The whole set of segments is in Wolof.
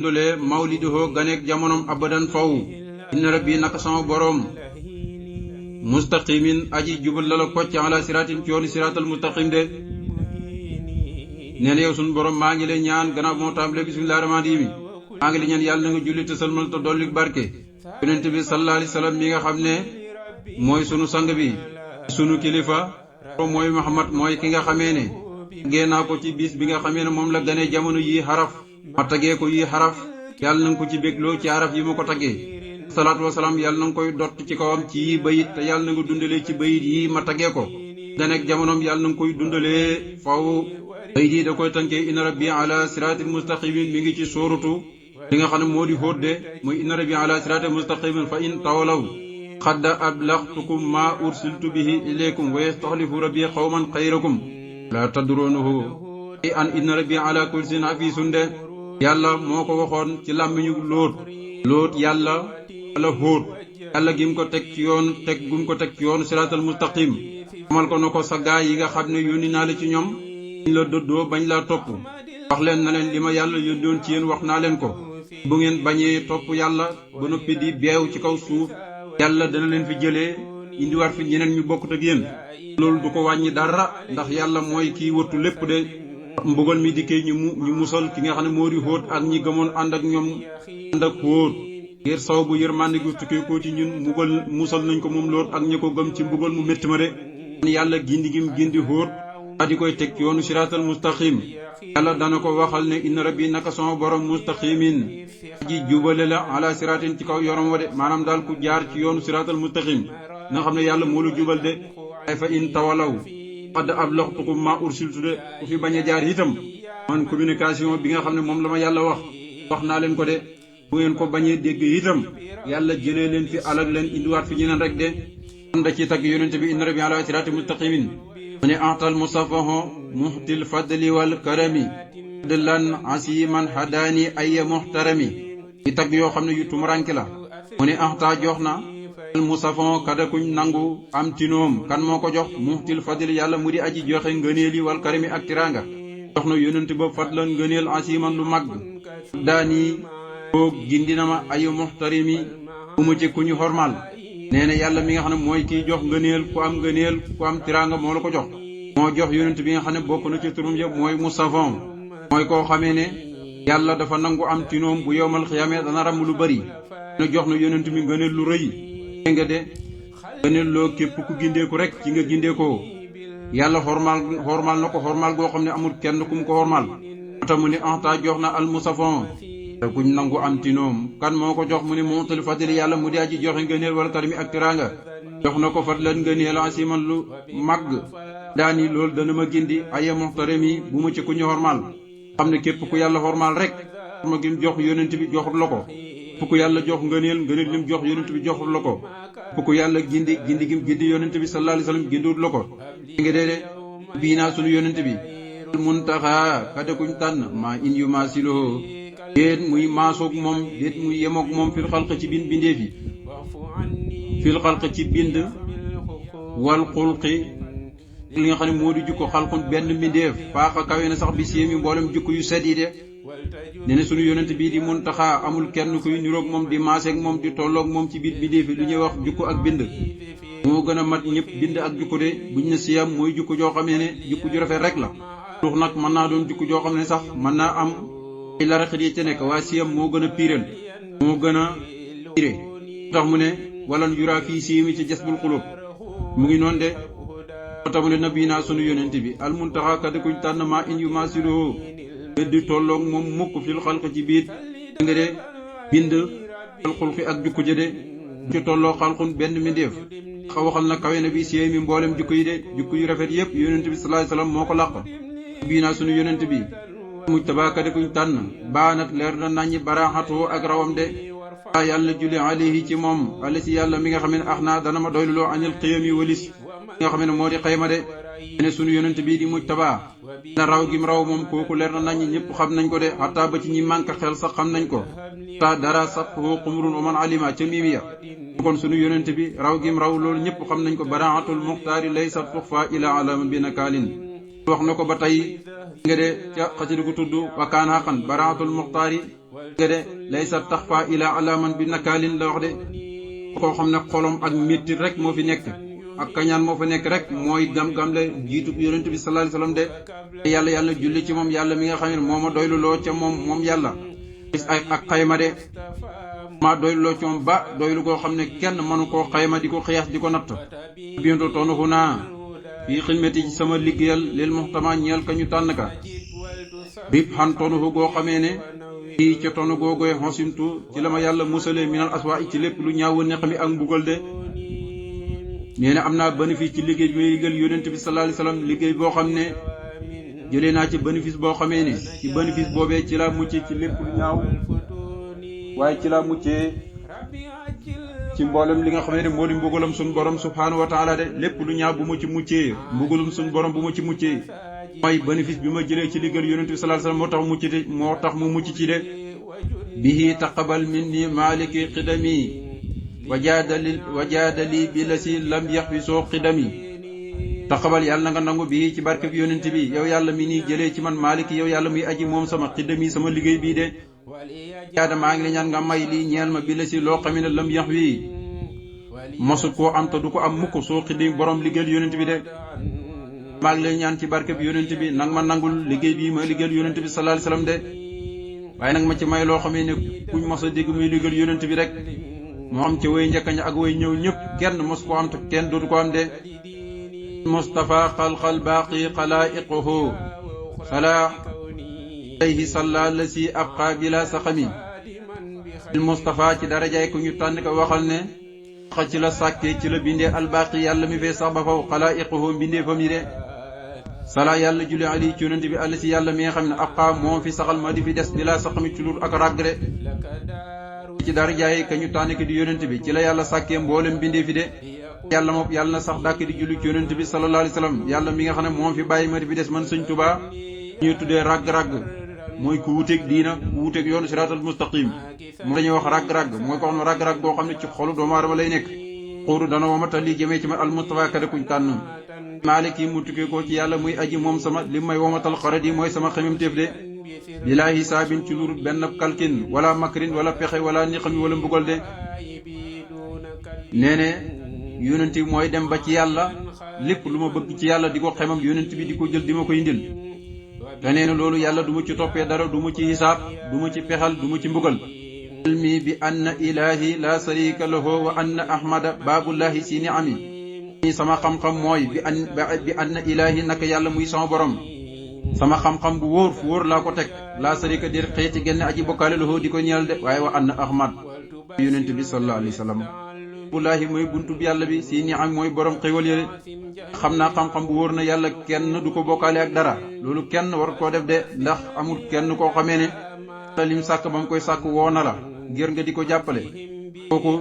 ndule mawliduhu ganeek jamonom abadan faw inna rabbi naka sama boroom mustaqimin aji jubal la kocc ala siratin ci yoonu siratal mustaqim de nee na yow sunu boroom maa ngi lay ñaan gannaaw moo tàmbalee bismillaahi rahmaani rahiim maa ngi lay ñaan yàlla na nga julli te salmal te dolli barke yonent bi sallallahu alayhi wa sallam mi nga xam ne mooy sunu sang bi sunu kilifa mooy Muhammad mooy ki nga xamee ne génnaa ko ci bis bi nga xamee ne moom la ganee jamono yi xaraf ma tagee ko yi xaraf yàlla na nga ko ci bégloo ci xaraf yi ma ko taggee salaatu wasalaam yàlla na nga koy dott ci kawam ci yi bayit te yàlla na nga dundalee ci bayit yi ma taggee ko ganeek jamonoom yàlla na nga koy dundalee faw bayit yi da koy tënkee inna rabbi ala siraatin mustaqimin mi ngi ci sóoratu li nga xam ne moo di xóot de muy inna rabbi ala siraatin mustaqimin fa in tawalaw qad ablaghtukum ma ursiltu bihi ilaykum wa yastaxlifu rabbi qawman xayrakum la tadrunahu an inna rabbi ala kulli shay'in hafiizun de yàlla moo ko waxoon ci làmmiñu lóot yàlla xóot yàlla gim ko teg ci yoon gum ko teg ci yoon siraatal mustaqim xamal ko na ko sa gaay yi nga xam ne yónni naa la ci ñoom ñu la dëddoo bañ laa topp wax leen na leen li ma yàlla yónnoon ci yéen wax naa leen ko bu ngeen bañee topp yàlla ba noppi di beew ci kaw suuf yàlla dana leen fi jëlee indiwaat fi ñeneen ñu bokkut ak yéen loolu du ko wàññi dara ndax yàlla mooy kiy wattu lépp de mbugal mi dikkee ñu musal ki nga xam ne moo di xóot ak ñi gëmoon ànd ak ñoom ànd ak xóot ngir saw bu yërmande gu tukkee ko ci ñun musal nañ ko moom lool ak ñi ko gëm ci mbugal mu métti ma de yàlla gindi gim gindi xóot daa di koy teg ci yoonu siraatal mustaqim yàlla dana ko waxal ne inna rabbi naka sama borom mustaqimin ji jubale la ala siraatin ci kaw yorom wa de maanaam daal ku jaar ci yoonu siraatal mustaqim nga xam ne yàlla moo la jubal de ay fa in tawalaw qad ablaghtukum ma ursiltu de ku fi bañ a jaar itam man communication bi nga xam ne moom la ma yàlla wax naa leen ko de bu ngeen ko bañee dégg itam yàlla jëlee leen fi alal leen indiwaat fi ñeneen rek de am da ci tagg yonente bi inna rabbi ala siraatin mustaqimin mu ne ahtal musafaho muhtil fadli wal karami dlan asiman hadaani ay muhtarami ci tagg yoo xam ne yu tumuranki la mu ne ahta jox na al musafon kada kuñ nangu am tinoom kan moo ko jox muhtil fadli yàlla mu di aji joxe ngëneeli wal karami ak tiranga jox na yonent ba fadlan ngëneel asiman lu mag daani boog gindi na ma ay muhtarimi bu mu ci ku ñu xormal nee na yàlla mi nga xam ne mooy kiy jox ngëneel ku am tiranga moo la ko jox moo jox yonent bi nga xam ne bokk na ci turum yëpp mooy musafon mooy koo xamee ne yàlla dafa nangu am tinoom bu yowmal xiyaamee dana ram lu bari ne jox na yonent bi ngëneel lu rëy nga de ngëneel loo képp ku gindeeku rek ci nga gindeekoo yàlla xormal na ko xormal goo xam ne amul kenn kum ko xormal ata mu ne anta jox na al musafon te kuñ nangu am tinoom kan moo ko jox mu ne mu'til fadli yàlla mu di aji joxe ngëneel wal karimi ak tiranga jox na ko fadlan ngëneel asiman lu màgg daani loolu dana ma gindi aya muhtarami bu mu ci ku ñu xormal xam ne képp ku yàlla xormal rek ma gim jox yonent bi joxut la ko fu ku yàlla jox ngëneel lim jox yonent bi joxut la ko fu ku yàlla gindi gim gindi yonent bi sallallahu alayhi wasallam gindiwut la ko nga dee de bii naa sunu yonent bi muntaxa kada kuñ tànn maa in yu maasiloo déet muy maasoog moom déet muy yemoog moom fil xalq ci bindeef yi fil xalq ci bind wal xulqi li nga xam ne moo di jukko xalqun benn mbindeef faaxa kawe na sax bi séemi mboolem jukko yu set yi de ne ne sunu yonent bii di muntaxaa amul kenn kuy niroog moom di maaseeg moom di tolloog moom ci biir mbindeef yi lu ñuy wax jukko ak bind moo gën a mat ñëpp bind ak jukko de buñ ne siyam mooy jukko joo xam ne jukko ju rafet rek la tux nag mën naa doon jukko joo xam ne sax mën naa am ay laraxit yi ca nekk waa siyam moo gën a piiral moo gën a piré tax mu ne walan yuraa fii siyami ci jasbul xulub mu ngi noonu de tamu ne nabi naa sunu yonent bi al muntaxa kada kuñ tànn maa in yu maasiloo di tolloog moom mukk fil xalq ci biir nga de bind al xulqi ak jukko ja de ci tolloo xalqun benn mbindeef waxal na kawe na bi siyee mi mboolem jukko yi de jukko yu rafet yépp yonent bi sallallahu alayhi wasallam moo ko làq bii naa sunu yonent bi mujtaba kada kuñ tànn baanat leer na naññi baraxatoo ak rawam de a yàlla julli alayhi ci moom ala si yàlla mi nga xam ne ax naa dana ma doyluloo añal xëyami walis nga xam ne moo di xayma de ne sunu yonent bii di mujtaba na raw gim raw moom kooku leer na naññi ñëpp xam nañ ko de xataa ba ci ñi manque xel sax xam nañ ko ta dara sax foo xumrun wa man alima ca miimiya kon sunu yonent bi raw gim raw loolu ñëpp xam nañ ko baraatul muxtaari laysa tuxfa ila alama bi nakaalin wax na ko ba tey nga de ca xasida gu tudd wa kaan xaqan baraatul muxtaari de laysa taxfa ila alaman bi nakaalin la wax de koo xam ne xolom ak métti rek moo fi nekk ak kañaan moo fa nekk rek mooy gam-gam le jiitu yonent bi sallallahu alayhi wasallam de yàlla julli ci moom yàlla mi nga xam ne moo ma doylu loo ca moom yàlla gis ay ak xayma de maa doylu loo ci moom ba doylu koo xam ne kenn mënu koo xayma di ko xiyaas di ko natt bientôt tonuxu naa fii xidmati ci sama liggéeyal lil muxtama ñeel ka ñu tànn ka rib xan tonuxu goo xamee ne fii ca tonu googoy xonsimtu ci la ma yàlla musalee minal aswa ci lépp lu ñaaw neq mi ak mbugal de nee na am naa bénéfice ci liggéey bi may liggéeyal yonent bi sallallahu alayhi wasallam liggéey boo xam ne jëlee naa ci bénéfice boo xamee ne ci bénéfice boobee ci laa muccee ci lépp lu ñaaw waaye ci laa muccee ci mboolem li nga xamee ne moo di mbugalam suñu borom subhaanahu wa taala de lépp lu ñaaw bu ma ci muccee mbugalam suñu borom bu ma ci muccee mooy bénéfice bi ma jëlee ci liggéeyal yonent bi sallallahu alayhi wasallam moo tax mu mucc ci de bihi taqabal minni maliki qidami wajaadali bi la si lam yax bi soo xidami taxabal yàlla na nga nangu bii ci barke bi yonent bi yow yàlla mi nii jëlee ci man maaliki yow yàlla muy aji moom sama xidami sama liggéey bii de jaada maa ngi la ñaan nga may lii ñeel ma bi la si loo xam ne lam yax wi mosut koo am te du ko am mukk soo xidami borom liggéeyal yonent bi de maa ngi lay ñaan ci barke bi yonent bi nag ma nangul liggéey bii ma liggéeyal yonent bi sallallahu alayhi wasallam de waaye nag ma ci may loo xamee ne kuñ mos a dégg muy liggéeyal yonent bi rek moo xam ci way njëkkañ ak way ñëw ñëpp kenn mos ko am te kenn dootu ko am de mustafa xalqal baaqi xalaa'iquhu sala alayhi salla lasi abqa bila saxami il mustafa ci darajaay ku ñu tànn ko waxal ne xa ci la sàkkee ci la bindee albaaqi yàlla mi fee sax ba faw xalaa'iquhu bindee fam yi de sala yàlla julli ali ci yonent bi àll si yàlla mi nga xam ne abqa moo fi saxal ma di fi des bila saxami ci lur ak ràgg de ci darajaay ka ñu tànn ki di yonent bi ci la yàlla sàkkee mboolem bindee fi de yàlla moom yàlla na sax dàkk di julli ci yonent bi sallallahu alayhi wasallam yàlla mi nga xam ne moom fi bàyyi ma di fi des man sëñ Tuubaa ñuy tuddee ràgg-ràgg mooy ku wuteeg diina ku wuteeg yoonu siraatal mustaqim mu dañuy wax ràgg-ràgg mooy ko xam ne ràgg-ràgg boo xam ne ci xolu doomu aadama lay nekk xuuru dana womata lii jëmee ci man al mustafa kada kuñ tànn maalik yi mu tukkee ko ci yàlla muy aji moom sama li may womatal xarat yi mooy sama xemem téef de bilaa hisaabin ci lurut benn kalkin wala makrin wala pexe wala niqami wala mbugal de nee ne yonent bi mooy dem ba ci yàlla lépp lu ma bëgg ci yàlla di ko xemam yonent bi di ko jël di ma koy indil te nee na loolu yàlla du ma ci toppee dara du ma ci hisaab du ma ci pexal du ma ci mbugal ilmi bi anna ilahi la sarika lahu wa anna ahmada baabullahi si ni'ami sama xam-xam mooy bi anna ilahi naka yàlla muy sama borom sama xam-xam bu wóor fu wóor laa ko teg la sarika dir xeeti genn aji bokkaale lahu di ko ñeel de waaye wa anna ahmad yonent bi sallallahu alayhi wa sallam baabullahi mooy buntu bi yàlla bi si ni'am mooy borom xéwal yële xam naa xam-xam bu wóor na yàlla kenn du ko bokkaale ak dara loolu kenn war koo def de ndax amul kenn koo xamee ne te lim sàkk ba mu koy sàkk woo na la ngir nga di ko jàppale kooku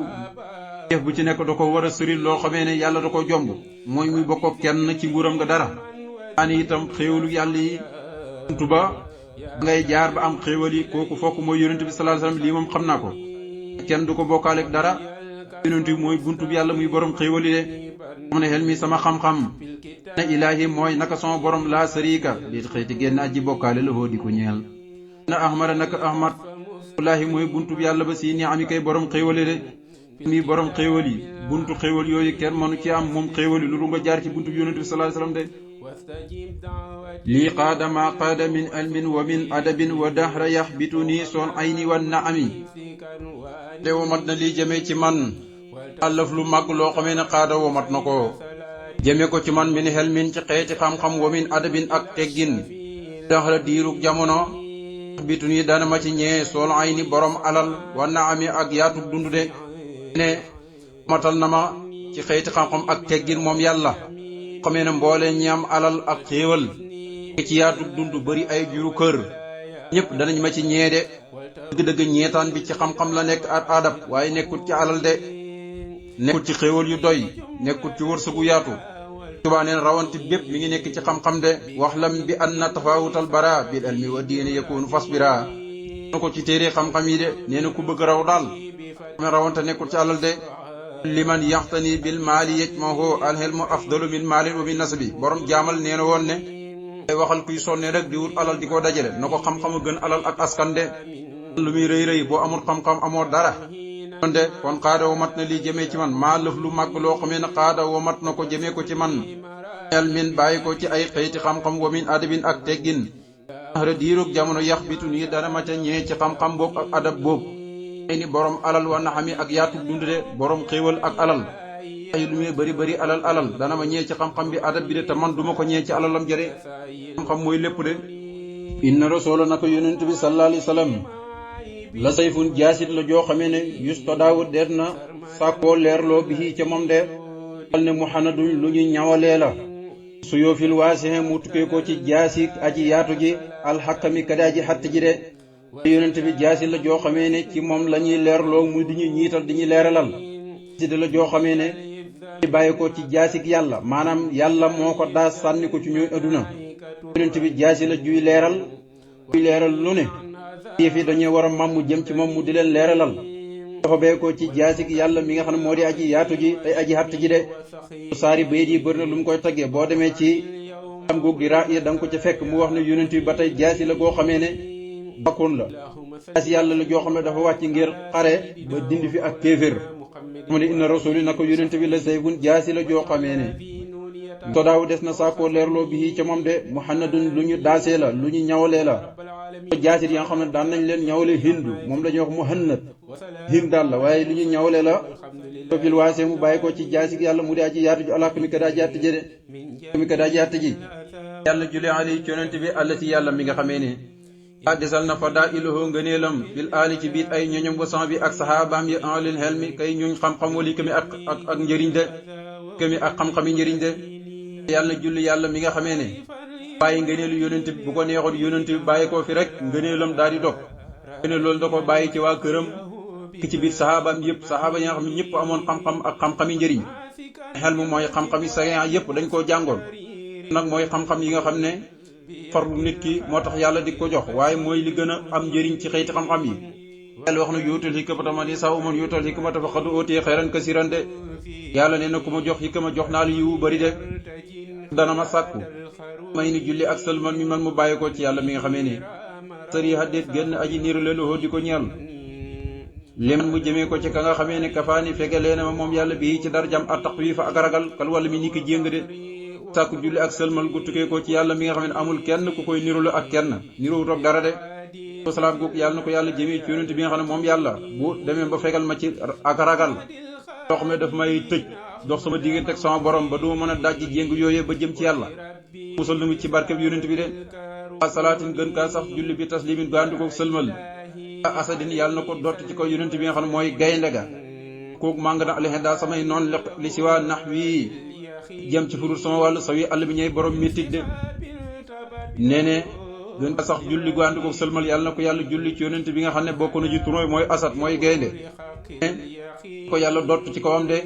def bu ci nekk da ko war a sëril loo xamee ne yàlla da ko jomb mooy muy bokk kenn ci nguuram nga dara ani itam xéewalu yàlla yi buntu ba ngay jaar ba am xéewal yi kooku fokk mooy yonent bi sallallahu alayhi wasallam lii moom xam naa ko kenn du ko bokkaale ak dara yonent bi mooy buntu bi yàlla muy borom xéewal yi de mu ne xel mi sama xam-xam na ilaahi mooy naka sama borom laa sarika liit xëyti génn aji bokkaale la hoo di ko ñeel na ahmada naka ahmad wallaahi mooy buntu bi yàlla ba si ni ami kay borom xéewal yi de mi borom xéewal yi buntu xéewal yooyu kenn mënu ci am moom xéewal yi lu nga jaar ci buntu bi yonent bi sallallahu alayhi wasallam de lii qaada maa qaada min ilmin wa min adabin wa dahra yaxbituni soon ayni wa naami te womat na lii jëmee ci man àllaf lu màgg loo xamee ne qaada womat na ko jëme ko ci man min helmin ci xeeti xam-xam wa min adabin ak teggin dahra diirug jamono yaxbituni dana ma ci ñee soon ayni borom alal wa naami ak yaatug dund de ne matal na ma ci xeeti xam-xam ak teggin moom yàlla xamee ne mboole ñam alal ak xéewal ci yaatu dund bari ay juru kër ñëpp danañ ma ci ñeede dëgg-dëgg ñeetaan bi ci xam-xam la nekk at adab waaye nekkut ci alal de nekkut ci xéewal yu doy nekkut ci wërsëgu yaatu Tuubaa neen rawanti bépp mi ngi nekk ci xam-xam de wax lam bi anna tafawutal bara bil ilmi wa diini yakunu fasbira na ko ci téere xam-xam yi de nee na ku bëgg raw daal rawante nekkut ci alal de liman yaxtani bil maali yajmahu alxilmu afdalu min maalin wa min nasabi borom jaamal nee na woon ne ay waxal kuy sonne rek di wut alal di ko dajale na ko xam-xamu gën alal ak askan de lu muy rëy rëy boo amul xam-xam amoo dara kon de kon xaada womat na lii jëmee ci man maa lëf lu màgg loo xamee ne xaada womat na ko jëmee ko ci man el min bàyyi ko ci ay xëyti xam-xam wa min adabin ak teggin axra diirug jamono yax bitu nii dana ma ca ñee ci xam-xam boobu ak adab boobu ay ni borom alal wa naxami ak yaatu dund de borom xéewal ak alal ay lu muy bari bari alal dana ma ñee ci xam-xam bi adab bi de te man duma ko ñee ci alalam jëre xam-xam mooy lépp de inna rasula nako yonent bi sallallahu alayhi wasallam la sayfun jaasit la joo xamee ne yusta daawut deet na sàkkoo leerloo bi ca moom de xal ne muhanadun lu ñu ñawalee la su yoofil waasixe mu tukkee ko ci jaasik aji yaatu ji alxakami kadaa ji xatt ji de yonent bi jaasit la joo xamee ne ci moom la ñuy leerloo mu di ñu ñiital di ñu leeralal jaasit la joo xamee ne di bàyyi ko ci jaasik yàlla maanaam yàlla moo ko daa sànni ko ci ñooy adduna yonent bi jaasi la juy leeral lu ne yëf yi dañuy war a màmm jëm ci moom mu di leen leeralal dafa bee ko ci jaasi gi yàlla mi nga xam ne moo di aji yaatu ji tey aji xatt ji de saari bayit yi bëri na lu mu koy taggee boo demee ci am goog di raa yi da nga ko ca fekk mu wax ne yonent bi ba tey jaasi la goo xamee ne bakkoon la jaasi yàlla la joo xam ne dafa wàcc ngir xare ba dindi fi ak kéefér mu ne inna rasuli na ko yonent bi la sayfun jaasi la joo xamee ne to daaw des na saakoo leerloo bi ca moom de muhannadun lu ñu daasee la lu ñu ñawalee la jaasit yi nga xam ne daan nañ leen ñawale hindu moom la ñuy wax muhannad hind daal la waaye lu ñu ñawalee la tofil waasee mu bàyyi ko ci jaasik yàlla mu di aji yaatu ji alaaka mi ka daa ji yatt ji de mi ka daa ji yatt ji yàlla jule ali ci yonent bi allati yàlla mi nga xamee ne desal na fa daa iluhoo ngëneelam fil aali ci biit ay ñoñom wasan bi ak saxaabaam yi alil xel mi kay ñuñ xam-xam wali kami ak njëriñ de kami ak xam-xami njëriñ de yàlla julli yàlla mi nga xamee ne bàyyi ngëneelu yonent bi bu ko neexoon yonent bi bàyyi ko fi rek ngëneelam daal di dog ngëneel loolu da ko bàyyi ci waa këram ki ci biir saxaabaam yëpp saxaaba yi nga xam ne ñëpp amoon xam-xam ak xam-xami njëriñ xel mu mooy xam-xami sariya yëpp dañ koo jàngoon nag mooy xam-xam yi nga xam ne farlu nit ki moo tax yàlla di ko jox waaye mooy li gën a am njëriñ ci xeeti xam-xam yi yàlla wax na yuutul hikmata man yasaa man yuutul hikmata faqad uutiya xayran kasiiran de yàlla nee na ku ma jox hikma jox naa la yiwu bari de dana ma sàkku may ni julli ak sëlmal mi man mu bàyyi ko ci yàlla mi nga xamee ne sëri haddeet génn aji niiru leen di ko ñeel liman mu jëmee ko ci ka nga xamee ne kafaani fege leena ma moom yàlla bii ci darjam ak taqwiifa ak ragal kal wala mi ni ki jéng de sàkku julli ak sëlmal gu tukkee ko ci yàlla mi nga xam ne amul kenn ku koy nirulu ak kenn niruwut ak dara de salaam googu yàlla na ko yàlla jëmee ci yonent bi nga xam ne moom yàlla bu demee ba fegal ma ci ak ragal loo xam ne daf may tëj dox sama diggante ak sama borom ba duma mën a dajji jéng yooyee ba jëm ci yàlla musal na mu ci barkeb yonent bi de salaatin gën kaa sax julli bi taslimin gandu ko sëlmal asadin yàlla na ko dott ci kaw yonent bi nga xam ne mooy gaynde ga kooku màng na alixe daa samay noon li si waa nax wii jëm ci furul sama wàllu sawi àll bi ñëy borom métit de nee ne gën kaa sax julli gandu ko sëlmal yàlla na ko yàlla julli ci yonent bi nga xam ne bokk na ji turóoy mooy asad mooy gaynde ko yàlla dott ci kawam de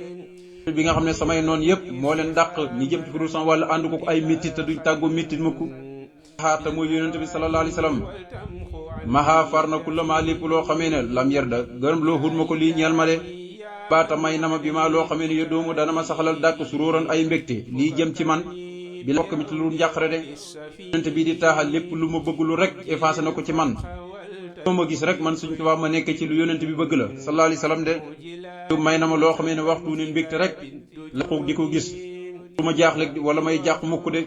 bi nga xam ne samay noon yëpp moo leen dàq ñi jëm ci furul sama wàllu ànd ko ay métit te duñ tàggoo métit mukk xaata mooy yonent bi sallallahu alayhi wasallam maha far na kulla maa lépp loo xamee ne lam yerda gërëm loo xut ma ko lii ñeel ma de baata may na ma bi maa loo xamee ne yo doomu dana ma saxalal dàkk suróoran ay mbégte lii jëm ci man bi la bokk mi ci lu njàqare de yonent bi di taaxal lépp lu ma bëgg lu rek effacé na ko ci man loo ma gis rek man suñ tubaab ma nekk ci lu yonent bi bëgg la sallallahu alayhi wasallam de may na ma loo xamee ne waxtu ne mbégte rek la ko di ko gis lu ma jaaxle wala may jàq mukk de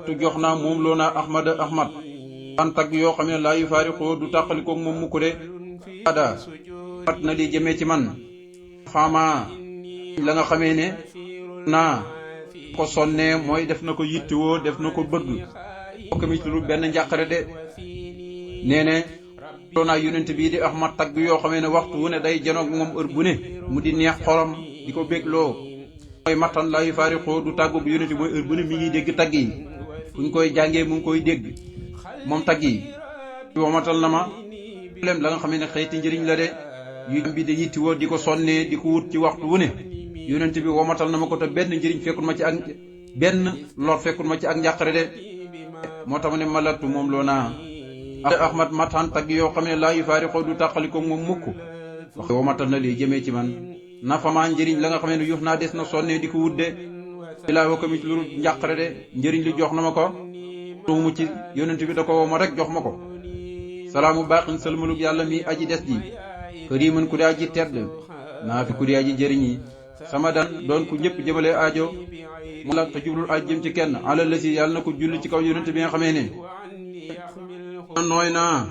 tu jox naa moom loo naa ahmad an tagg yoo xam ne laa yu faariqoo du tàqalikoog moom mukk de ada mat na li jëmee ci man faama la nga xamee ne naa ko sonnee mooy def na ko yittewoo def na ko bëgg bokk mi ci lu benn njàqare de nee ne loo naa yonent bii di ahmad tagg yoo xamee ne waxtu wu ne day janoog moom heure bu ne mu di neex xolam di ko bégloo mooy mattan laa yu faariqoo du tàggu bu yonent mooy heure bu ne mi ngi dégg tagg yi buñ koy jàngee mu ngi koy dégg moom tagg yi womatal na ma problème la nga xam ne xëyti njëriñ la de yu bi de yitti woo di ko sonnee di ko wut ci waxtu wu ne yonent bi womatal na ma ko te benn njëriñ fekkul ma ci ak benn lor fekkul ma ci ak njàqare de moo tax ma ne malatu moom loo naa ahmad matan tagg yoo xam ne laa yu faariqoo du tàqaliko moom mukk wax womatal na lii jëmee ci man nafamaa njëriñ la nga xam ne yuf naa des na sonnee di ko wut de bilaa woo mi ci lu njàqare de njëriñ li jox na ma ko mu ci yonent bi da ko woo ma rek jox ma ko salaamu baaxin sëlmalug yàlla mi aji des ji kariman ku di aji tedd naa fi ku di aji jëriñ yi sama dan doon ku ñëpp jëmale aajo mu la te jublul aj jëm ci kenn alal la si yàlla na ko julli ci kaw yonent bi nga xamee ne nooy naa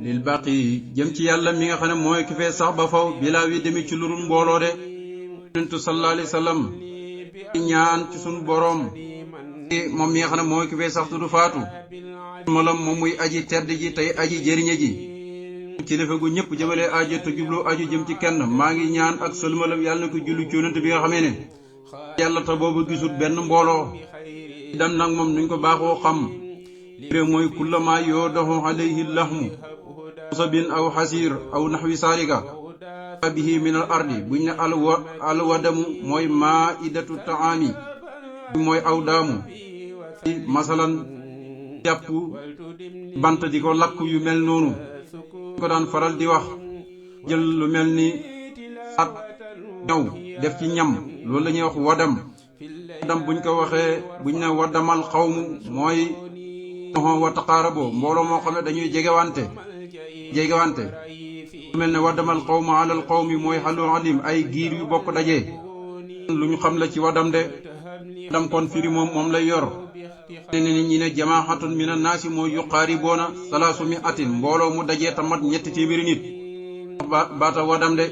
lil baqi jëm ci yàlla mi nga xam ne mooy ki fee sax ba faw bilaa wi demi ci lurul mbooloo de yonentu sallallahu alayhi wa sallam ñaan ci sunu boroom moom mi nga xam ne mooy ki fee sax tu du faatu malam moom muy aji tedd ji tey aji jëriñe ji kilifa gu ñëpp jëmale aajo te jublu aju jëm ci kenn maa ngi ñaan ak sëlmalam yàlla na ko julli ci yonent bi nga xamee ne yàlla te boobu gisul benn mbooloo dem nag moom nuñ ko baaxoo xam ré mooy kullama yoo doxu alayhi lahmu musabin aw xasiir aw naxwi saalika bihi min al ardi buñ ne alwadamu mooy maidatu taami mooy aw daamu masalan jàpp bant di ko lakk yu mel noonu ko daan faral di wax jël lu mel ni at ñaw def ci ñam loolu la ñuy wax wadam buñ ko waxee buñ ne wadamal xawmu mooy wa taqaarabo mbooloo moo xam ne dañuy jegewante lu mel ne wadamal xawmu alal xawmi mooy xalu alim ay giir yu bokk dajee lu ñu xam la ci wadam de wadam kon firi moom lay yor ne ñi ne jamaaxatun mina naasi mooy yuqaariboona salaasu mi atin mbooloo mu dajee tamat ñetti téeméeri nit baata wadam de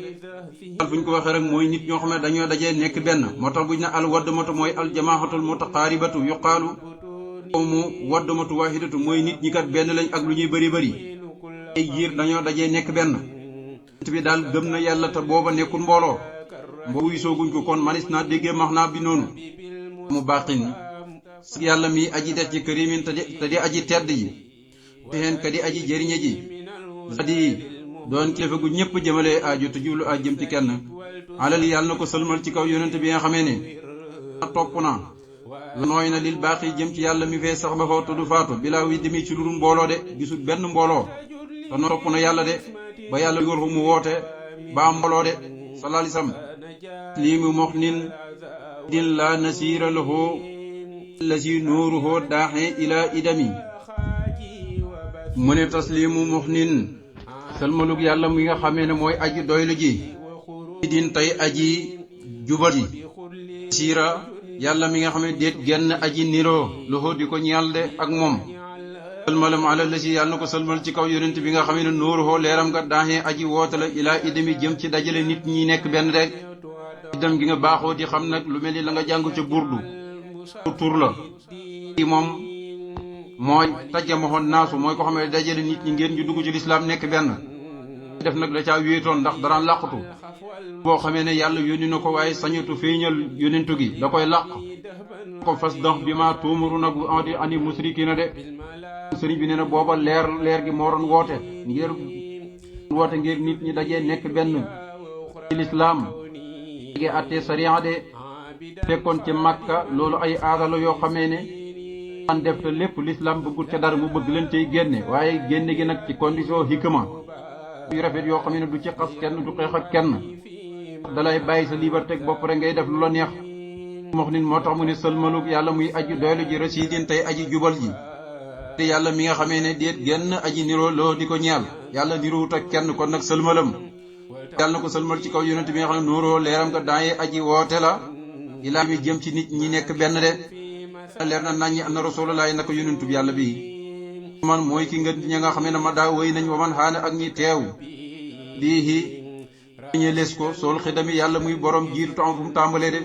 fu ñu ko waxee rek mooy nit ñoo xam ne dañoo dajee nekk benn moo tax buñ ne al waddamatu mooy al jamaaxatul mutaqaaribatu yuqaalu mu waddamatu waahidatu mooy nit ñi kat benn lañ ak lu ñuy bëri bëri ay giir dañoo dajee nekk benn bi daal gëm na yàlla te booba nekkul mbooloo wuy sooguñ ko kon manis naa déggee max naa bi noonu mu baaxin yàlla mi aji des ci kërimin te di aji tedd ji texeen ka di aji jëriñe ji di doon kilifa gu ñëpp jëmale aju te jublu aj jëm ci kenn alal yàlla na ko sëlmal ci kaw yonent bi nga xamee ne topp na nooy na lil baax yi jëm ci yàlla mi fee sax ba faw te du faatu bilaa wi demi ci lu dul mbooloo de gisul benn mbooloo te noo topp na yàlla de ba yàlla yor fu mu woote ba am mbooloo de salaalisam lii mu mox nin din la nasiira lahu lasi nuuruhu daaxe ila idami mu ne taslimu muxnin salmalug yàlla mi nga xamee ne mooy aji doylu ji din tey aji jubal ji siira yàlla mi nga xam ne déet genn aji niroo loxo di ko ñaal de ak moom salmalam ala lasi yàlla na ko salmal ci kaw yonent bi nga xam ne nuuruhu leeram nga daaxe aji woote la ila idami jëm ci dajale nit ñi nekk benn rek idam gi nga baaxoo di xam nag lu mel ni la nga jàng ca burdu tur la i moom mooy tajjamaxoon naasu mooy ko xam ne dajale nit ñi ngeen ñu dugg ci lislaam nekk benn def nag da caa wéetoon ndax daraan làqatu boo xamee ne yàlla yónni na ko waaye sañatu feeñal yónnentu gi da koy làq ko fas dox bi ma tuumaru nag bu andi ani musriki na de sëriñ bi nee na booba leer gi moo doon woote ngir nit ñi dajee nekk benn ci lislaam gi àttee sariya de fekkoon ci Makka loolu ay aadala yoo xamee ne an def te lépp l'islam bëggut ca dara mu bëgg leen cay génne waaye génne gi nag ci condition hikma yu rafet yoo xam ne du ci xas kenn du xeex ak kenn dalay bàyyi sa liberté bopp rek ngay def lu la neex mox nit moo tax mu ne sëlmalug yàlla muy aji doylu ji rasidin tey aji jubal ji te yàlla mi nga xamee ne déet genn aji niroo loo di ko ñeel yàlla niroowut ak kenn kon nag sëlmalam yàlla na ko sëlmal ci kaw yonent bi nga xam ne nuuroo leeram nga daayee aji woote la ilaa mi jëm ci nit ñi nekk benn de leer na nañ ñi anna rasulullahi naka yonentu bi yàlla bi man mooy ki ngeen ña nga xam ne ma daa wéy nañ wa man xaane ak ñi teew lii ñe les ko sool xidami yàlla muy borom jiitu tam fu mu tàmbalee de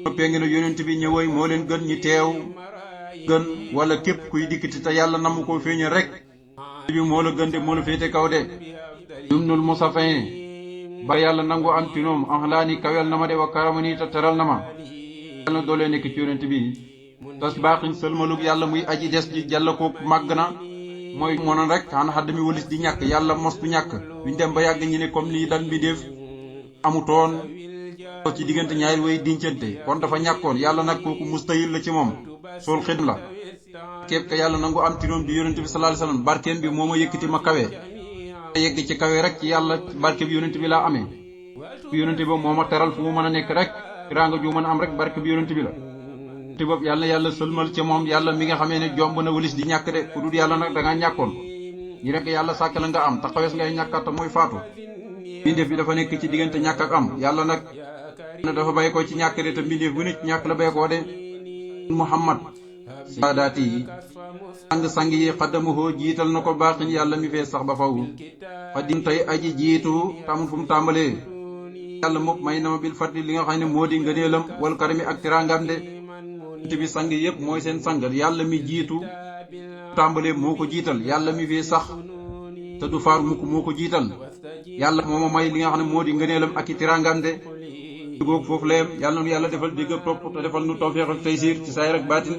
noppee ngi ne yonent bi ñëwoy moo leen gën ñi teew gën wala képp kuy dikkati te yàlla namu ko feeñal rek bi moo la gën de moo la féete kaw de yumnul musafin ba yàlla nangu am ci ñoom axlaani kawel na ma de wa karamani te teral na ma yàlla na doolee nekk ci yonent bi tas baaxiñ sëlmalug yàlla muy aji des ji jàlla ko màgg na mooy monoon rek xana xadd mi walis di ñàkk yàlla mos du ñàkk buñ dem ba yàgg ñi ne comme lii dan bi def amutoon ci diggante ñaari way dincante kon dafa ñàkkoon yàlla nag kooku mustahil la ci moom sool xidm la képp ka yàlla nangu am ci ñoom di yonent bi sallallahu alayhi wasallam barkeem bi moo ma yëkkati ma kawe yegg ci kawe rek ci yàlla barke bi yonent bi laa amee yonent bi moo ma teral fu mu mën a nekk rek teraanga ju mën a am rek barke bi yonent bi la te boobu yàlla sëlmal ci moom yàlla mi nga xamee ne jomb na walis di ñàkk de ku dul yàlla nag da ngaa ñàkkoon ñi rek yàlla sàkk la nga am taxawees ngay ñàkkat mooy faatu mbindeef bi dafa nekk ci diggante ñàkk ak am yàlla nag dafa bay ko ci ñàkk de te mbindeef bu nit ñàkk la bay koo de muhammad saadaati yi sang-sang yi xaddamuhoo jiital na ko baaxin yàlla mi fee sax ba faw xadim tey aji jiitu tamul fu mu tàmbalee yàlla moom may na ma bil fadli li nga xam ne moo di ngëneelam wal karami ak tirangam de te bi sang yëpp mooy seen sang yàlla mi jiitu tàmbalee moo ko jiital yàlla mi fee sax te du faar mukk moo ko jiital yàlla moo ma may li nga xam ne moo di ngëneelam ak i tirangam de góog foofu la yem yàlla nu yàlla defal dégg topp te defal nu tawfiq ak taysiir ci saayir ak baatin